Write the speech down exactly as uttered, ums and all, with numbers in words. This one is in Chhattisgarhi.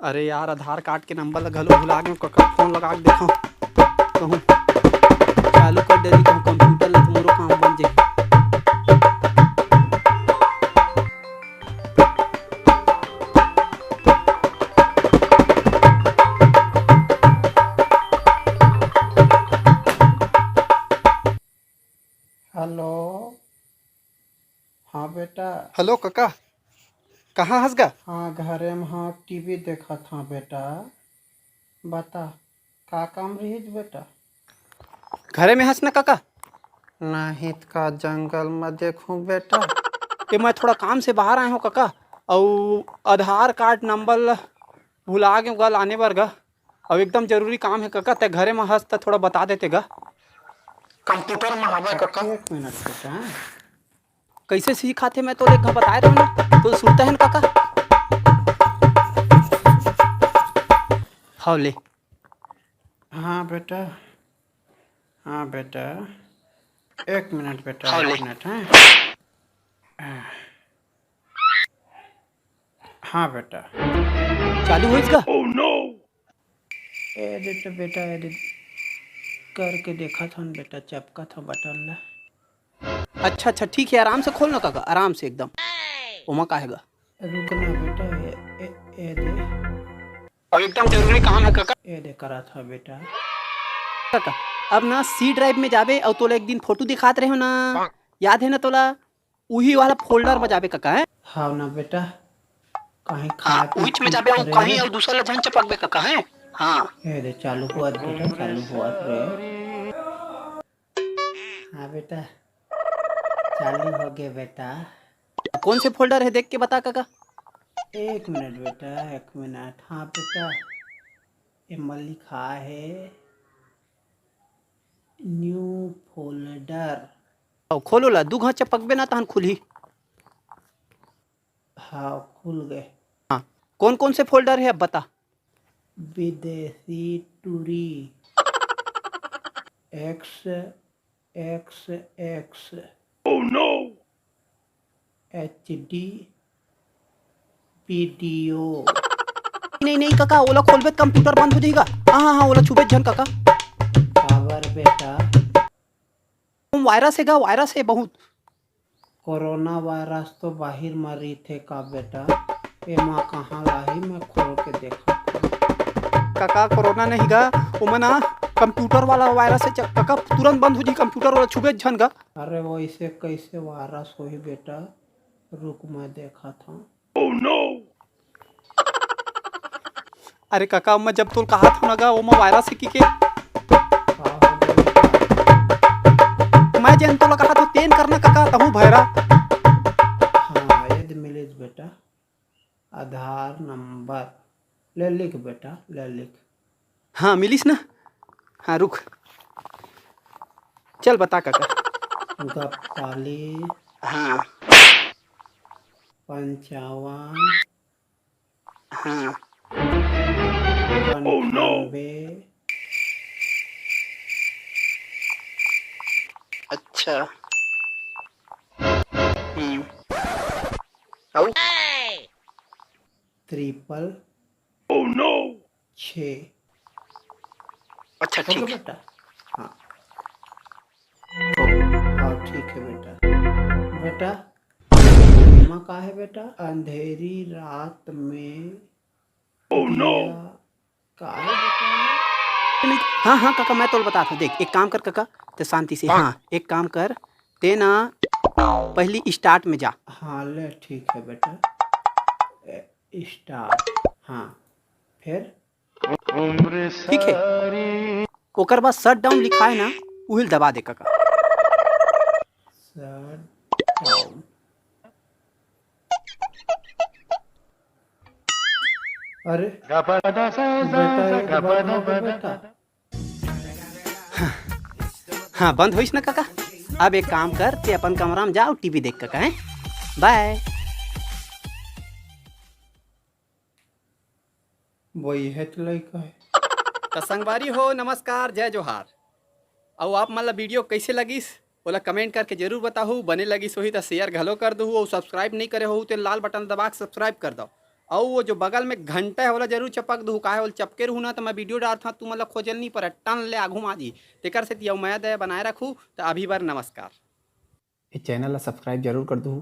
अरे यार, आधार कार्ड के नंबर ला घलो भुला गेंव कका, फोन लगा के देखंव, कहूँ चालू कर देही, कहूँ कंप्यूटर ला, तो मोरो काम बन जाही। हेलो। हाँ बेटा। हेलो कका, कहाँ हस गा? हाँ, घरे म हाँ, टीवी देखत हाँ बेटा। बता, का काम रहिस बेटा? घरे में हस ना कका? नहीं त का जंगल म देखहूँ बेटा। ए, मैं थोड़ा काम से बाहर आए हँव कका, अउ आधार कार्ड नंबर ल भुला गेंव गा लाने बर गा। अब एकदम जरूरी काम हे कका, तैं घरे म हस त थोड़ा बता देते गा। कंप्यूटर म हवय कका। एक मिनट बेटा। कइसे सिखाथे, मैं तो एक घांव बताए रहेंव ना, तो सुनता है ना कका। हव ले। हाँ बेटा, हाँ बेटा, एक मिनट बेटा, हाँ एक ले। मिनट, हाँ। हाँ बेटा। चालू होइस का? ए दे तो बेटा, ए दे करके देखत हन बेटा, चपकत हन बटन ला। अच्छा, अच्छा, ठीक है, आराम से खोल ना कका, आराम से एकदम। ओमा का हे गा? रुक ना बेटा, ए, ए, ए दे। अब एकदम जरूरी काम है कका। ए दे करत हव बेटा। कका, अब ना सी ड्राइव में जाबे अउ तोला एक दिन फोटो दिखात रहेंव ना, याद है ना तोला? उही वाला फोल्डर में जाबे कका, हैं? हाँ ना बेटा, कहीं हाँ, खा के उहीच में जाबे, अउ कहीं अउ दूसर ला झन चपकबे कका, हैं? हाँ। ए दे, चालू होवत बेटा, चालू होवत रे। हाँ बेटा, चालू हो गे बेटा। कौन से फोल्डर है, देख के बता कका। एक मिनट बेटा, एक मिनट। हाँ बेटा, एमा लिखा है न्यू फोल्डर। अउ खोलो ला, दू घांव चपकबे ना, तहन खुलही। हाँ, खुल गए। हाँ, कौन कौन से फोल्डर है, अब बता। विदेशी टूरी, x, x, x. Oh no! H D video. नहीं, नहीं कका, ओला खोलबे त कंप्यूटर बंद हो जाही गा। हाँ, हाँ, हाँ, ओला छूबे झन कका। काबर बेटा? वायरस हे गा, वायरस हे बहुत। कोरोना वायरस तो बाहिर म रहिथे का बेटा? एमा कहाँ लाही, मैं खोल के देखत हँव। कका, कोरोना नहीं गा, ओमा ना कंप्यूटर वाला वायरस हे। च-, कका, तुरंत बंद हो जी कंप्यूटर वाला, छुबे झन गा। अरे, वैसे कैसे वायरस होही बेटा? रुक, मैं देखत हँव। Oh no! अरे कका, मैं जब तोल कहा था ना गा, ओमा वायरस हे कि के? का हो गया? मैं जेन तोला कहा था, तेन करना कका, तहूँ भैरा। हाँ, ये दे मिलिस बेटा, आधार नंबर। ले लिख बेटा, ले लिख। हाँ, मिलिस ना। हाँ, रुक। चल, बता कका। गप्पाली। हाँ। पंचावन। हाँ। Oh no! पंचानबे। अच्छा। हम्म। अउ? ट्रिपल। Oh no! छः। अच्छा, हो गया ठीक है। बेटा? हाँ। हाँ, ठीक है बेटा। बेटा, एमा का है बेटा? अंधेरी रात में Oh no! दिया का है बेटा? हाँ, हाँ, काका, मैं तोल बतात हँव। देख, एक काम कर काका, ते शांति से, हाँ, एक काम कर, ते ना पहली start में जा। हाँ, ले, ठीक है बेटा। ए, start, हाँ, फिर? ठीक है, ओकर बाद shut down लिखाए ना, उहिल दबा दे काका। Shut down। अरे, बेटा, एक बात ना बेटा। हाँ, बंद होइस ना काका। अब एक काम कर, ते अपन कमरा में जा अउ टीवी देख काका, हैं? Bye। वही है तो लइका है। त संगवारी हो, नमस्कार, जय जोहार। अउ आप मन ला video कइसे लगिस, ओला comment करके जरूर बताहू। बने लगिस होही त share घलो कर दहू, अउ subscribe नइ करे होहू ते लाल button दबा के subscribe कर दव। अउ वो जो बगल में घंटा हे, ओला जरूर चपक दूहू, काहे ओला चपके रहू ना, त मैं video डारथंव, तुमन ला खोजे ल नइ परे, टन ले आघू म आ जी। तेकर सेती अउ मया दया बनाए रखू, त अभी बर नमस्कार। ए channel ला subscribe जरूर कर दूहू,